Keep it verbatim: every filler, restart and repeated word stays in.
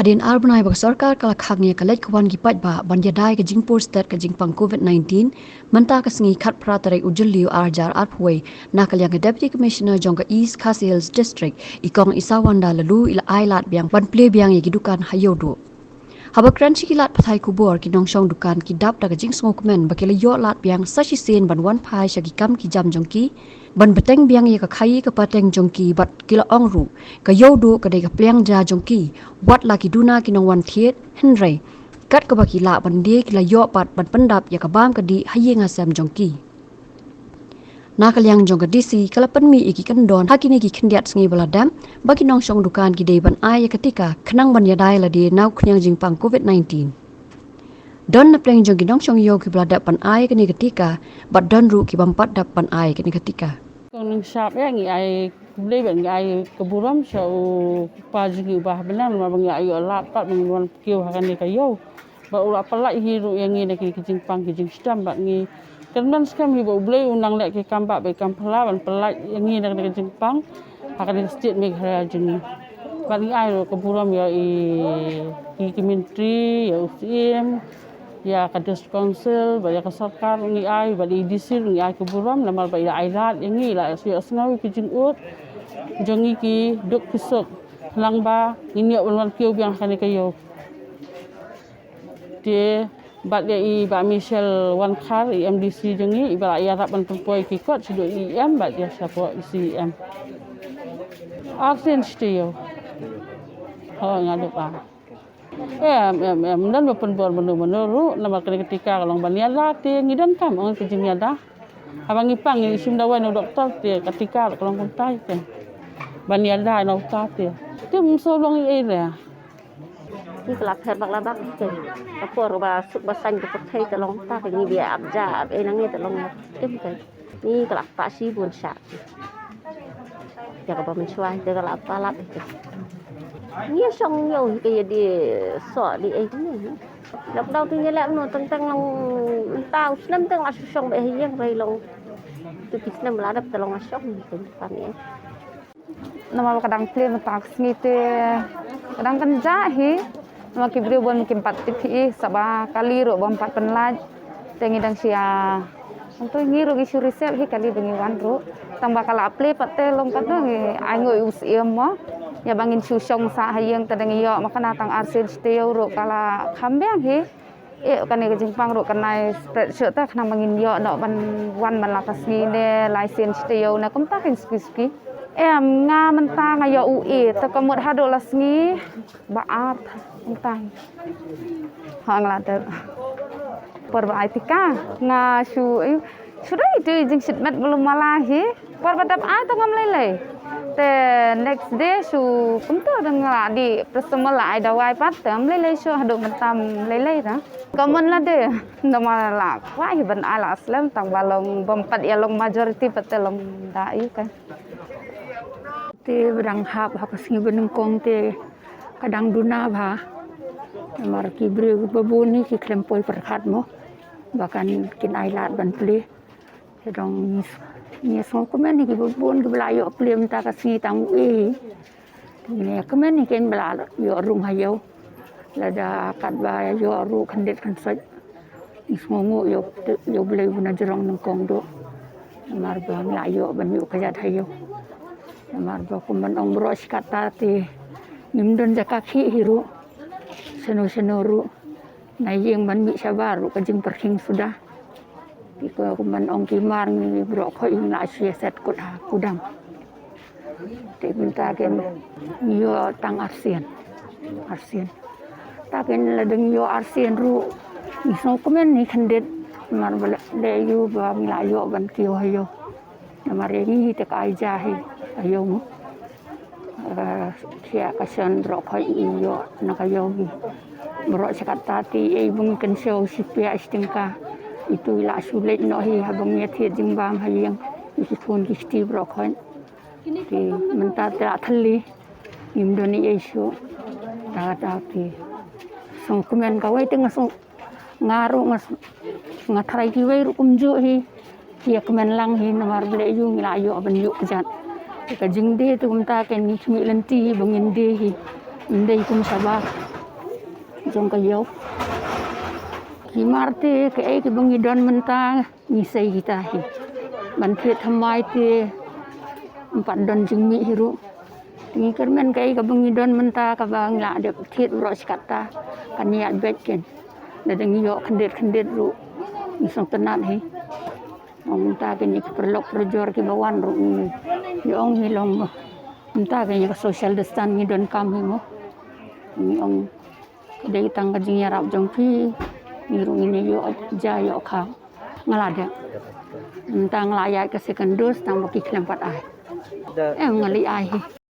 Hadien ar bnai ba ka sorkar ka la khang ïa ka leit ka wan ki paidbah ban ïada ïa ka jingpur stet ka jingpang COVID nineteen, mynta ka sngi khatphra tarik u Jylliew ar hajar arphew wei, na ka liang ka Deputy Commissioner jong ka East Khasi Hills District, i Kong Isawanda Laloo, i la ai lad biang ban plie biang ïa ki dukan ha Ïewduh. Haba kren sha ki lad pathai khubor, ki nongshong dukan ki dap da ka jingsngewkmen ba ki la ïoh lad biang sa shisien ban wan phai sha ki kam ki jam jong ki, ban bteng biang ïa ka khaii ka pateng jong ki, bad ki la ong ruh ka Ïewduh ka dei ka pliang ja jong ki, wat la ki duna ki nongwan thied, hynrei kat kaba ki lah ban die ki la ïoh pat ban pyndap ïa ka bam ka dih ha ïing ha sem jong ki. Na ka liang jong ka D C ka la pynmih ïa ki kyndon ha kine ki khyndiat sngi ba la dep, ba ki nongshong dukan ki dei ban ai ïa ka tika khnang ban ïada ïa lade na u khñiang jingpang COVID nineteen. Don na pdeng jong ki nongshong ïew ki ba la dep ban ai ïa kane ka tika, bad don ruh ki bym pat dep ban ai ïa kane ka tika. Kong Nongshap, eh, ngi ai khublei bad ngi ai ka burom sha u Kpa jong ngi uba ha bneng namar ba ngi la ïoh lad pat ba ngin wan kiew ha kane ka ïew. Bad u la pyllait hi ruh ïa ngi na ki, ki jingpang ki jingshitom, bad ngi kyrmen skhem hi ba U Blei un nang leh ki kam bah bad ki kam phylla ban pyllait ïa ngi na kane ka jingpang ha kane ka state Meghalaya jong ngi. Bad ngi ai ruh ka burom ïa i, i ki myntri, ïa u Syiem, ïa ka District Council, bad ïa ka sorkar ruh ngi ai, bad i D C ruh ngi ai ka burom namar ba i la ai lad ïa ngi, i la ïohsngew ïa ki jingud jong ngi ki duk ki suk, khnang ba ngin ïoh ban wan kiew biang ha kane ka ïew. Te bad ïa i Bah Michelle Wankhar, i M D C jong ngi, iba la ïarap ban pynpoi ki kot shaduh i E M bad ïa shapoh i C E M. Arsien shi taïew. Ho, nga dep ai. Em, em, em, ym don ba pynbor mano mano ruh, namar kane ka tika ka long ban ïada te ngi donkam, ong ka jingïada. Haba ngi pang ngi shim dawai na u doktor te ka tika ka long kumta te. Ban ïada na uta te. Te ym sngewlong ei ei re. Ngi ka la pher bak la bak te. Ka por ba suk ba saiñ ka pyrthei te long kumta te ngi bia ap ja ap ei na ngi te long kumta te. Ngi ka la pah shibun shah. Ïa kaba mynshuwa te ka la palat te. Ngi shong ïew hi ka ïa di soh di ei te ngi. Lockdown te ngi leh mano teng teng long mynta u snem teng la shu shong beit ha ïing rei long. Tu ki snem la dep te long la shong te pan ïa. Namar ba ka dang plie mynta ka sngi te ka dang kynjah hi. Namar ki briew bun kim pat tip hi, sa ba kali ruh bym pat pynlait. Te ngi dang shu ïa, hangto ngi ruh ngi shu reserve hi kali ba ngi wan ruh. Tang ba ka la plie pat te long katno ngi ai nguh ïa u Syiem mo. Ïa ba ngin shu shong sah ha ïing te dang ïoh ma kane tang arsien shi taïew ruh ka la kham biang hi. Eh, kane ka jingpang ruh kan nai spread shuh te khnang ba ngin ïoh noh ban wan man la ka sngi ne lai sien shi taïew ne kumta kan suki suki. Em, nga mynta nga ïoh u E, te ka mut haduh la sngi ba ar kumta. Ha nga la dep. Por ba ai tika nga shu, eh, shu dei tu jingshimet ba lum mala hi. Por ba dep ai te ngam lei lei. Te next day shu kumta te nga la dei paracetamol la ai dawai pat te ngam lei lei shu haduh mynta ngam lei lei ra. Ka mon la de namar la kwah hi ban ai la slem tang ba long bym pat ïa long majority pat te long da ïa ka. Te ba dang hap ha ka sngi ba nyngkong te ka dang duna bha. Namar ki briew ba bun hi ki khlem poi pyrkhat mo ba kan kin ai lad ban plie. Te dang ngi sngewkmen hi kiba bun kiba la ïoh plie mynta ka sngi tang u E. Ngi kmen hi kin ba la ïoh rung ha ïew. Lada katba ïoh ruh khyndiat khynsoit. Ngi sngewnguh ïa U Blei ba na jrong nyngkong duh. Namar ba ngi la ïoh ban ïoh kjat ha ïew. Namar ba kumban ong baroh shi katta te ngim don jaka khih hi ruh. Shano shano ruh. Na ïing ban mih shabar ruh ka jingpyrkhing suda. Ki ko kumban ong ki mar ngi baroh khoit ngi la shu ïa set kut ha kudang. Te mynta kin ngi ïoh tang arsien. Arsien. Ta kin la dang ïoh arsien ruh ngi sngewkmen hi khyndiat. Namar ba la dei ïa u ba ngi la ïoh ban kiew ha ïew. Namar ïa ngi hi te ka ai ja hi ka ïew mo. Eh, khia ka shon baroh khoit ngi ïoh na ka ïew hi. Baroh shi katta te ei ba ngi kynshew shi piah shi tyngka. Itu i la shu leit noh hi haba ngi ïa thied jingbam ha ïing. I ki khun ki kti baroh khoit. Te mynta te la thylli. Ngim don ei ei shuh. Ta ta te. Sngewkmen kawei te nga sngewkmen Nga ruh nga, nga tharai kiwei ruh kumjuh hi. Ki ïa kmen lang hi namar ba leh ïa u ngi la ïoh ban ïuh kjat. Te ka jingdie te kumta ken ngi khmih lynti hi ba ngin die hi. Ngim dei kum shabar. Jong ka ïew. Ki mar te, kaei kaba ngi don mynta, ngi sei kita hi. Ban thied thymmai te, ym pat don jingmih hi ruh. Te ngi kyrmen kaei kaba ngi don mynta, kaba ngi lah dep thied baroh shi katta. Kan ïaid beit ken. Lada ngi ïoh khyndiat khyndiat ruh, ngi sngewtynnat hi. Ong mynta kine ki paralok parajor kiba wan ruh ngi ïa ong hi long mo. Mynta kine ka social distance ngi donkam hi mo. Ngi ong dei tang ka jingïarap jong phi, ngi ruh ngin ïoh ja ïoh kha. Nga la dep. Mynta nga la ïaid ka second dose tang ba ki khlem pat ai. Em, nga leit ai hi.